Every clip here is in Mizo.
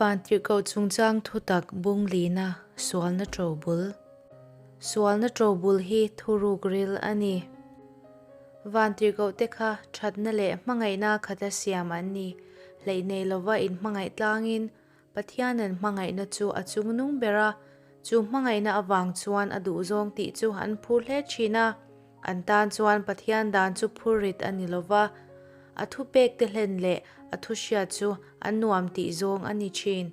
Vantirhkoh chungchang thutak bung lina sualna ṭobul. Sualna ṭobul hi thuruk ril a ni. Vantirhkohte kha ṭhatna leh hmangaihna khata siam an ni. Hleih nei lova inhmangaih tlangin Pathian an hmangaihna chu a chungnung ber a, chu hmangaihna avang chuan a duhzawng tih chu an phur hle thin a. An tan chuan Pathian dan chu phurrit a ni lo va, a thupekte hlen leh a thu hriat chu an nuam tih zawng a ni thin.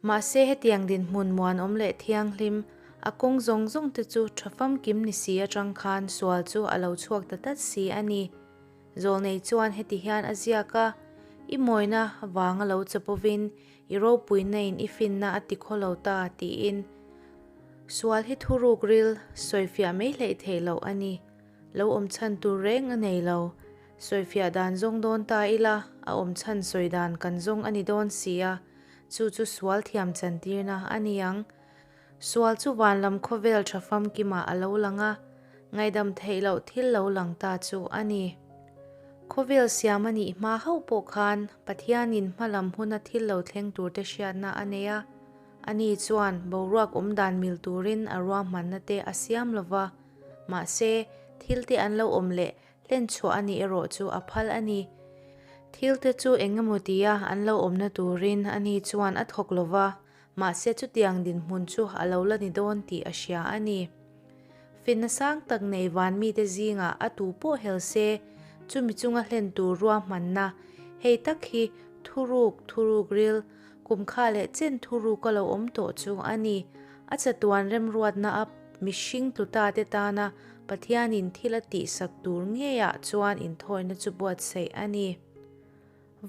Mahse hetiang dinhmun muanawm leh thianghlim, a kawng zawng zawng te chu tha famkim ni si atang khan sual chu a lo chhuak ta tlat si a ni. Zawlnei chuan heti hian a ziak a, I mawina vanga lo chapovin, i ropuina in i finna a ti khaw lo ta, tiin. Sual hi thuruk ril sawifiah mai hleih theih loh a ni. Lo awm chhan tur reng a nei lo. Sawifiah dan zawng dawn ta ila, a awm chhan sawi dan kan zawng a ni dawn si a, chu chu sual thiam chantirna a ni ang. Sual chu van lam khawvel tha famkimah a lo lang a, ngaihdam theih loh thil lo lang ta chu a ni. Khawvel siam a nih hma hauh pawh khan Pathianin hma lam huna thil lo thleng turte hriatna a nei a, ani chuan boruak awm dan mil turin a ruahmanna te a siam lo va, mahse, thilte an lo awm leh hlen chhuah a nih erawh chu a phal a ni. Thilte chu eng emaw tia an lo awmna turin ani chuan a thawk lo va, Mahse chutiang dinhmun chu a lo la ni dawn tih a hria a ni. Finna sang tak nei van mite zingah a tu pawh hel se, chumi chunga hlen tur ruahmanna, hei tak hi thuruk, thuruk ril, kum kha leh chen thuruk a lo awm tawh chu a ni. A chatuan remruatna a mihring tlutate tana Pathianin thil a tihsak tur ngeiah chuan inthawina chu buatsaih a ni.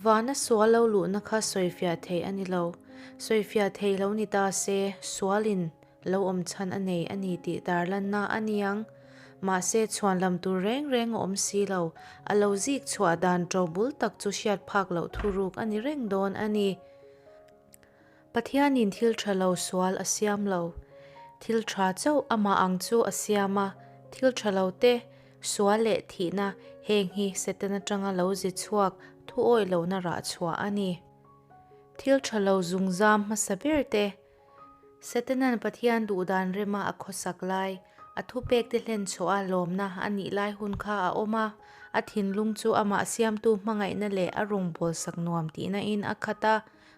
Vana sual lo luhna kha sawifiah theih a ni lo. Sawifiah theih lo ni ta se, sualin lo awm chhan a nei a ni tih tarlanna a ni ang. Mahse, chhuan lam tur reng reng a awm si lo. A lo zik chhuah dan ṭo bul tak chu hriat phak loh thuruk a ni reng dawn a ni. Pathianin thil tha lo sual a siam lo. Thil tha chauh amah ang chu a siam a, thil tha lo te, sual leh thihna heng hi Satan atanga lo zi chhuak thu awih lohna rah chhuah a ni. Thil tha lo zungzam hmasa ber te, Satanan Pathian duhdan rema a khawsak lai, a thupekte hlen chhuah a lawmna a nih lai hun kha a awm a, a thinlung chu amah siamtu hmangaihna leh a rawngbawlsak nuam tihna in a khat a,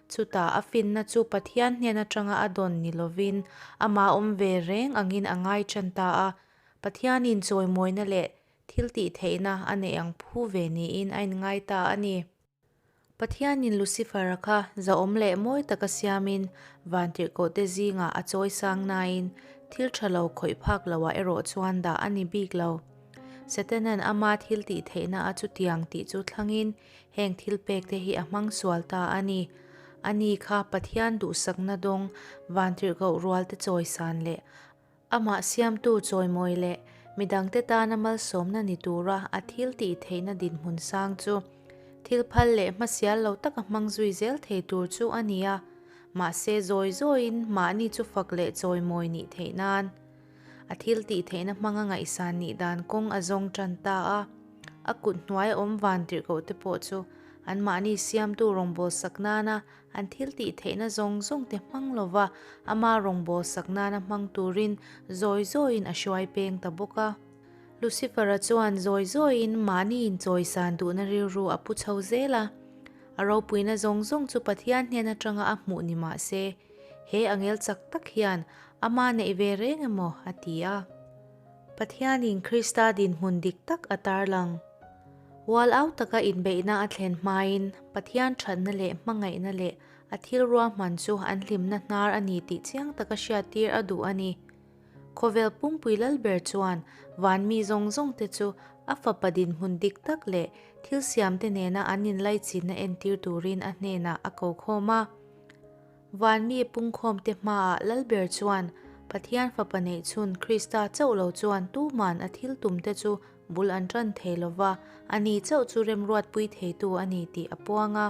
Chutah a finna chu Pathian hnen atanga a dawn ni lovin amah awm ve reng angin a ngai tan ta a, Pathianin chawimawina leh thiltihtheihna a neih ang phu ve niin a inngai ta a ni. Pathianin Lucifer-a kha zahawm leh mawi taka siamin vantirhkohte zingah a chawi sang nain thil tha lo khawih phak loah erawh chuan dah a ni bik lo. Satanan ama thiltihtheihna a chutiang tih chu thlangin Heng thil pekte hi a hmang sual ta a ni. Ani kha Pathian duhsakna dawng vantirhkoh rualte chawisan leh amah siamtu chawimawi leh midangte tana malsawmna ni tura a thil tih theihna dinhmun sang chu thil phal leh hmasial lo taka hmang zui zel thei tur chu a ni a, mahse zawi zawiin mahni chu fak leh chawimawi nih theih nan A thil tih theihna hmanga ngaihsan nih dan kawng a zawng tan ta a, a kut hnuai awm van tirhkoh te pawh chu anmahni siamtu rawngbawlsak nana an thil tih theihna zawng zawng te hmang lova ama rawngbawlsak nana hmang turin zawi zawiin a hruai peng ta bawk a. Lucifer-a chuan zawi zawiin mahni inchawisan duhna rilru a pu chho zel a, a ropuina zawng zawng chu Pathian hnen atanga a hmuh ni mah se, He angel chak tak hian ama neih ve reng emaw a ti a. Pathianin Krista dinhmun dik tak a tarlang. Ual au taka inbeihna a thlen hmain Pathian thatna leh hmangaihna leh a thil ruahman chu an hlimna hnar a ni tih chiang taka hriattir a duh a ni. Khawvel pumpui lalber chuan van mi zawng zawng te chu a fapa dinhmun dik tak leh thil siamte nena an inlaichinna entir turin a hnenah a ko khawm a. Vanmi pungkhawmte hmaah Lalber chuan Pathian Fapa neih chhun Krista chauh lo chuan tuman a thil tumte chu bul an tan thei lo va, ani chauh chu remruatpui theitu a ni tih a puang a.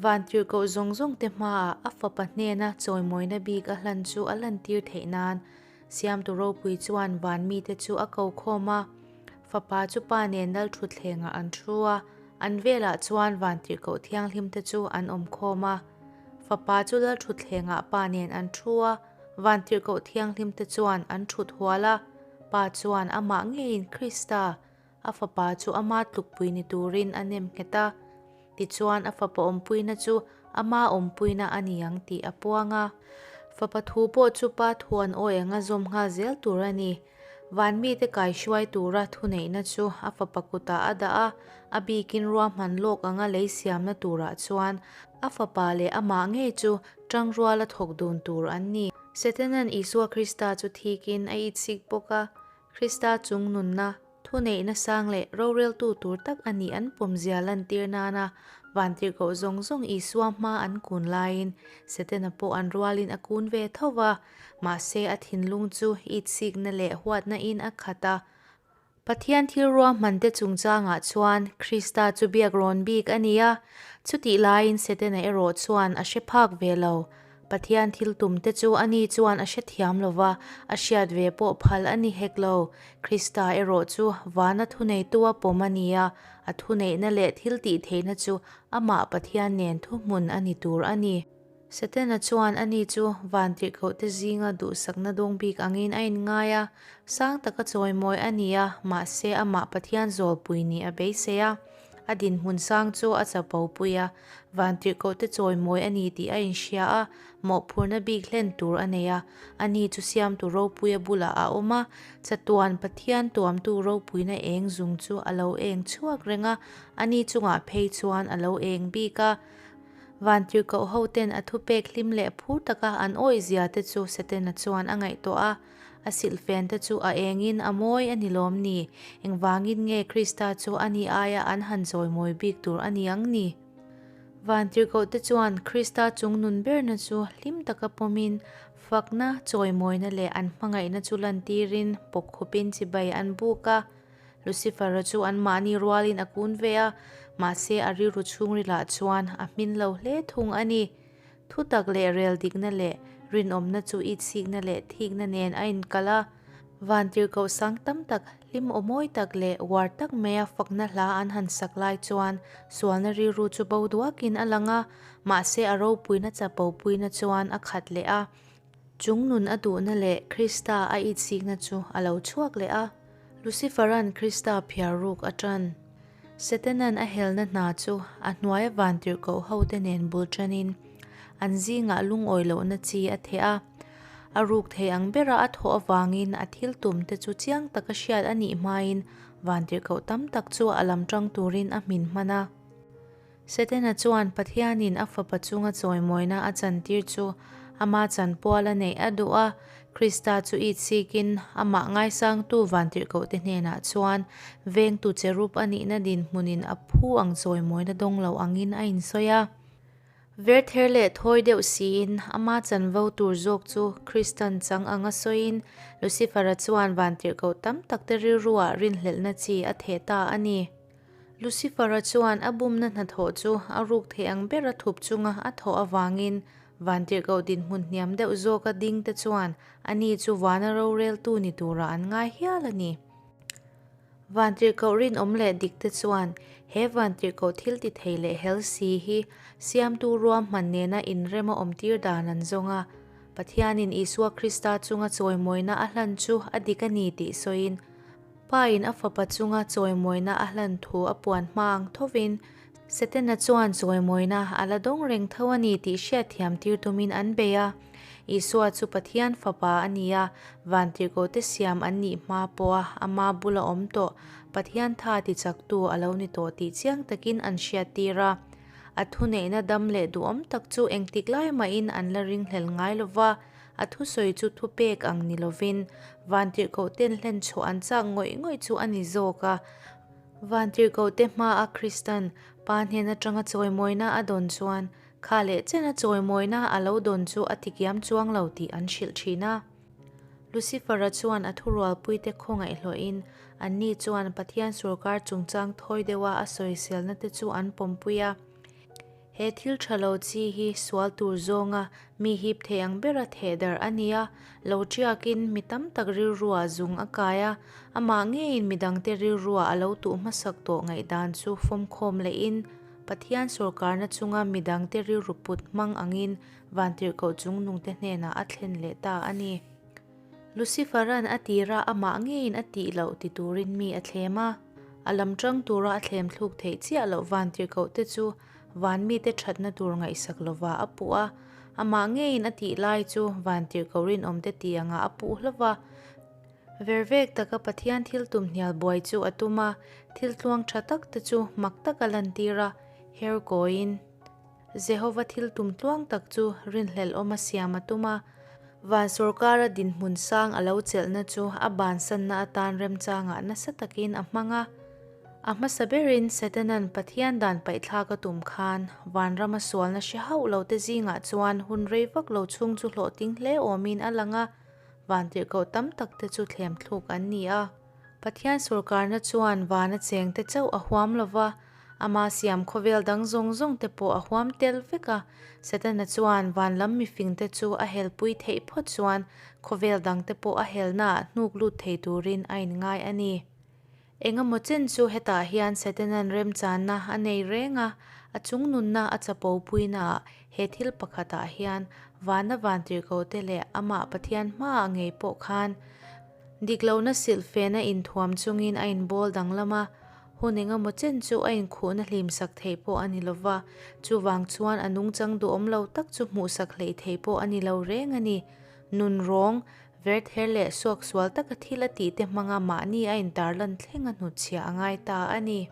Vantirhkoh zawng zawngte hmaah a Fapa hnena chawimawina bik a hlan chu a lantir theih nan Siamtu ropui chuan vanmite chu a ko khawm a, Fapa chu Pa nen Lalthutthlengah an thu a, an velah chuan vantirhkoh thianghlimte chu an awm khawm a. Fapa chu lalṭhutthlengah Pa nen an ṭhu a, vantirhkoh thianghlimte chuan an ṭhut hual a. Pa chuan amah ngeiin Krista, a Fapa chu ama tlukpui ni turin a nem nghet a. Tichuan a Fapa awmpuina chu ama awmpuina a ni ang tih a puang a. Fapa thu pawh chu Pa thu an awi anga zawm nghal zel tur a ni. Van mite kaihruai tura thuneihna chu a fapa kutah a dah a, a bikin ruahman lawk anga lei siamna turah chuan a fapa leh amah ngei chu tangruala thawk dun tur an ni. Setanan Isua Krista chu thikin a itsik bawk a, Krista chung nunna, thuneihna sang leh roreltu tur tak a nih an pawmzia lantir nana vantirhkoh zawng zawng Isua hma an kun laiin Setana pawh an rualin a kun ve tho va. Mahse a thinlung chu itsikna leh huatna in a khat a. Pathian thil ruahmante chungchangah chuan Krista chu biak rawn bik a ni a, chutih laiin Setana erawh chuan a hre phak ve lo. Pathian thil tumte chu ani chuan a hre thiam lo va, a hriat ve pawh phal a ni hek lo. Krista erawh chu vana thuneitu a pawm a ni a, a thuneihna leh thil tihtheihna chu amah Pathian nen thuhmun a ni tur a ni. Setana chuan ani chu vantirhkohte zinga duhsakna dawng bik angin a inngai a, sang taka chawimawi a ni a, mahse amah Pathian zawlpui nih a beisei a. A dinhmun sang chu a chapopui a, vantirhkohte chawimawi a ni tih a inhria a, mawhphurhna bik hlen tur a nei a, ani chu siamtu ropuia bulah a awm a, chatuan Pathian tuamtu ropuina eng zung chu a lo eng chhuak reng a, ani chungah phei chuan a lo eng bik a. Vantirhkoh hoten a thupek hlim leh phur taka an awih zia te chu Setana chuan a ngaihtuah a, a silhfen te chu a engin a mawi a ni lawm ni? Engvangin nge Krista chu a ni aia an han chawimawi bik tur a ni ang ni? Vantirhkoh te chuan Krista chung nun berna chu hlim taka pawmin, fakna, chawimawina leh an hmangaihna chu lantirin pawkkhupin chibai an buk a. Lucifer-a chu anmahni rualin a kun ve a, mahse a rilru chhungrilah chuan a hmin lo hle thung a ni. Thutak leh rel dikna leh rinawmna chu itsikna leh thikna nen a inkalh a. Vantirhkoh sang tam tak, hlim aw mawi tak leh uar tak maia fakna hla an han sak lai chuan sualna rilru chu bo duakin a lang a, mahse a ropuina chapopuina chuan a khat leh a. Chung nun a duhna leh Krista a itsikna chu a lo chhuak leh a. Lucifer-a'n Krista phiar ruk a ṭan. Setanan a helna hna chu a hnuaia vantirhkoh hote nen bul ṭanin an zingah lungawi lohna chi a theh a. A ruk thei ang bera a thawh avangin a thil tumte chu chiang taka hriat a nih hmain vantirhkoh tam tak chu a lam ṭang turin a hmin hman a. Setana chuan Pathianin a Fapa chunga chawimawina a chantir chu ama chanpual a neih a duh a. Krista chu itsikin amah ngaisangtu vantirhkohte hnenah chuan vengtu cherub a nihna dinhmunin a phu ang chawimawina dawng lo angin a insawi a. Verther leh thawi deuh siin ama chanvo tur zawk chu Kristan chang anga sawiin Lucifer-a chuan vantirhkoh tam takte rilruah rinhlelhna chi a theh ta a ni. Lucifer-a chuan a bumna hnathawh chu a ruk thei ang ber a thup chunga a thawh avangin vantirhkoh dinhmun hniam deuh zawka ding te chuan ani chu vana roreltu ni turah an ngai hial a ni. Vantirhkoh rinawm leh dik te chuan he vantirhkoh thil ti thei leh hel si hi siamtu ruahman nena inrem a awmtir dan an zawng a. Pathianin Isua Krista chunga chawimawina a hlan chu a dik a ni tih sawiin Pa in a fapa chunga chawimawina a hlan thu a puan hma ang thovin, Setana chuan chawimawina a la dawng reng tho a ni tih hriatthiam tir tumin an bei a. Isua chu Pathian fapa a ni a, vantirhkohte siam an nih hma pawha ama bula awm tawh Pathian tha tichaktu a lo ni tawh tih chiang takin an hriattir a. A thuneihna dam leh duhawm tak chu engtik lai mahin an la ringhlel ngai lova, A thusawi chu thupek ang ni lovin vantirhkohten hlen chhuah an chak ngawih ngawih chu a ni zawk a. Vantirhkohte hmaa Kristan Pa hnen atanga chawimawina a dawn chuan kha leh chena chawimawina a lo dawn chu a tikiam chuang lo tih an hrilh thin a. Lucifer-a chuan a thurualpuite khawngaihhlawhin anni chuan Pathian sorkar chungchang thawi deuha a sawiselna te chu an pawmpui a. He thil tha lo chi hi sual tur zawnga mi hip thei ang bera theh darh a ni a, lo tiakin mi tam tak rilruah zung a kai a, amah ngeiin midangte rilruah a lo tuh hmasak tawh ngaihdan chu fawmkhawm lehin Pathian sawrkarna chunga midangte rilru put hmang angin vantirhkoh chungnungte hnenah a thlen leh ta a ni. Lucifer-a'n a tira amah ngeiin a tih loh ti turin mi a thlem a. A lam tang tura a thlem thluk theih chiah loh vantirhkohte chu van mite thatna tur ngaihsak lova a puh a. Amah ngeiin a tih lai chu vantirhkoh rinawmte tih angah a puh hlauh va. Vervek taka Pathian thil tum hnial buai chu a tum a, thil tluang tha tak te chu mak taka lantir a, her kawiin. Jehova thil tum tluang tak chu rinhlelh awma siam a tum a, van sawrkara dinhmun sang a lo chelhna chu a bansanna atan remchangah nasa takin a hmang a. A hmasa berin Setanan Pathian dan paihthlak a tum khan vanrama sualna hre hauh lote zingah chuan hun rei vak lo chhung chu hlawhtling hle awmin a lang a, vantirhkoh tam takte chu thlem thluk an ni a. Pathian sawrkarna chuan vana chengte chauh a huam lo va, ama siam khawvel dang zawng zawng te pawh a huam tel vek a. Setana chuan van lam mifingte chu a helpui theih phawt chuan khawvel dangte pawh a helnaah hnuk lut thei turin a inngai a ni. Engemaw chen chu hetah hian Setanan remchanna a nei reng a, a chungnunna a chapo puinaah he thil pakhatah hian vana vantirhkohte leh amah Pathian hmaah ngei pawh khan Dik lohna silhfena inthuam chungin a inbawl danglam a, hun engemaw chen chu a inkhuhna hlimsak theih pawh a ni lo va, chuvang chuan a nungchang duhawm lo tak chu hmuhsak hleih theih pawh a ni lo reng a ni. Nun rawng, verther leh suaksual taka thil a tihte hmanga mahni a intarlan thleng a hnutchhiah a ngai ta a ni.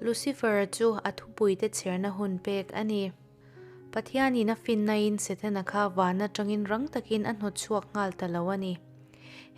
Lucifer-a chu a thupuite chherna hun pek a ni. Pathianin a finnain Setana kha van atangin rang takin a hnawt chhuak nghal ta lo a ni.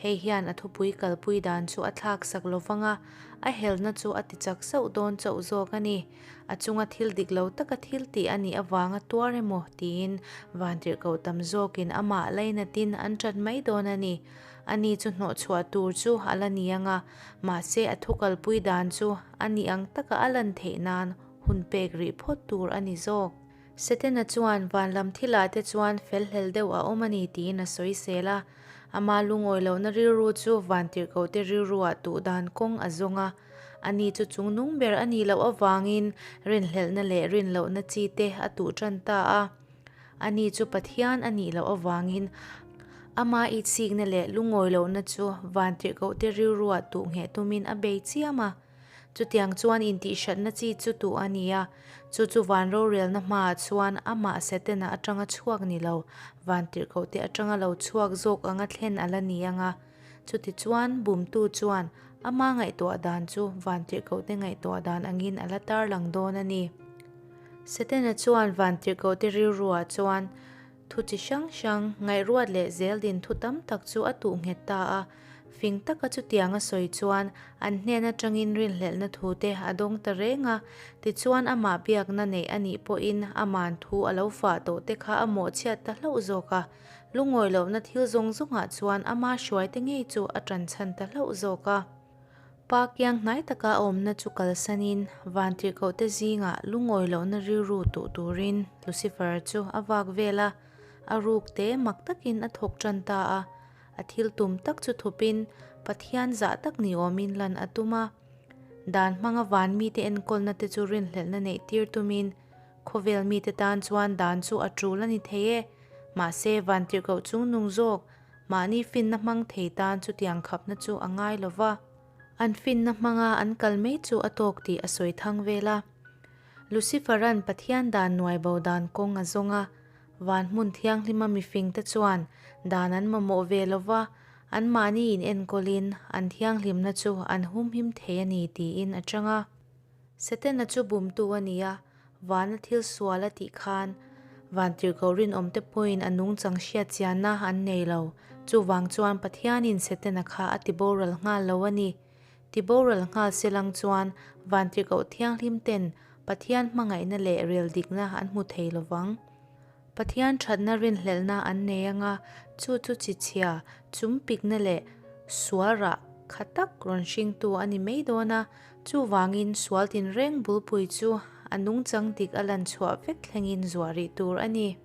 Hei hian a thupui kalpui dan chu a thlak sak lo vang a, a helna chu a ti chak sauh dawn chauh zawk a ni. A chunga thil dik lo taka thil tih a nih avanga tuar emaw tiin vantirhkoh tam zawkin amah lainatin an ṭan mai dawn a ni. Ani chu hnawh chhuah tur chu a la ni ang a, mahse a thu kalpui dan chu a nih ang taka a lan theih nan hun pek rih phawt tur a ni zawk. Setana chuan van lam thilah te chuan fel hlel deuh a awm a ni tiin a sawi sel a. Ama lungawi lohna rilru chu vantirhkohte rilruah tuh dan kawng a zawng a. Ani chu chungnung ber a nih loh avangin rinhlelhna leh rinlohna chi te a tuh tan ta a. Ani chu Pathian a nih loh avangin ama itsikna leh lungawi lohna chu vantirhkohte rilruah tuh ngheh tumin a bei chiam a. Chutiang chuan intihhratna chi chu tuh a ni a, chu chu van rorelna hmaah chuan amah Setana atanga chhuak ni lo, van tirhkohte atanga lo chhuak zawk anga thlen a la ni ang a. Chutichuan, bumtu chuan ama ngaihtuah dan chu van tirhkohte ngaihtuah dan angin a la tarlang dawn a ni. Setana chuan van tirhkohte rilruah chuan Thu chi hrang hrang, ngaihruat leh zeldin thu tam tak chu a tuh nghet ta a. Fing taka chutiang a sawi chuan an hnen atangin rinhlelhna thu te a dawng ta reng a. Tichuan amah biakna neih a nih pawhin aman thu a lo fah tawh te kha a mawhchhiat ta hlauh zawk a. Lungawi lohna thil zawng zawngah chuan ama hruaite ngei chu a tanchhan ta hlauh zawk a. Pa kiang hnai taka a awmna chu kalsanin vantirhkohte zingah lungawi lohna rilru tuh turin Lucifer chu a vak vel a, a ruk te mak takin a thawk tan ta a. A thil tum tak chu thupin Pathian zah tak ni awmin lan a tum a. Dan hmanga van mite enkawlna te chu rinhlelhna neih tir tumin khawvel mite tan chuan dan chu a tul a ni thei e. Mahse vantirhkoh chungnung zawk Mahni finna hmang thei tan chutiang khapna chu a ngai lo va, an finna hmanga an kal mai chu a tawk tih a sawi thang vel a. Lucifer-a'n Pathian dan nuai bo dan kawng a zawng a, van hmun thianghlima mifingte chuan dan an mamawh ve lo va, anmahni inenkawlin an thianghlimna chu an humhim thei a ni tiin a chang a. Setana chu bumtu a ni a, Vana thil sual a tih khan vantirhkoh rinawmte pawhin a nungchang hriat chianna an nei lo. Chuvang chuan Pathianin Setana kha a tiboral nghal lo a ni. Tiboral nghal selang chuan vantirhkoh thianghlim ten Pathian hmangaihna leh rel dikna an hmu thei lo vang. Pathian thatna rinhlelhna an nei anga chu chu chi chhia, chumpikna leh sual rah kha tak rawn hringtu a ni mai dawn a, chuvangin sual tinreng bulpui chu a nungchang dik a lan chhuah vek thlengin zuah rih tur a ni.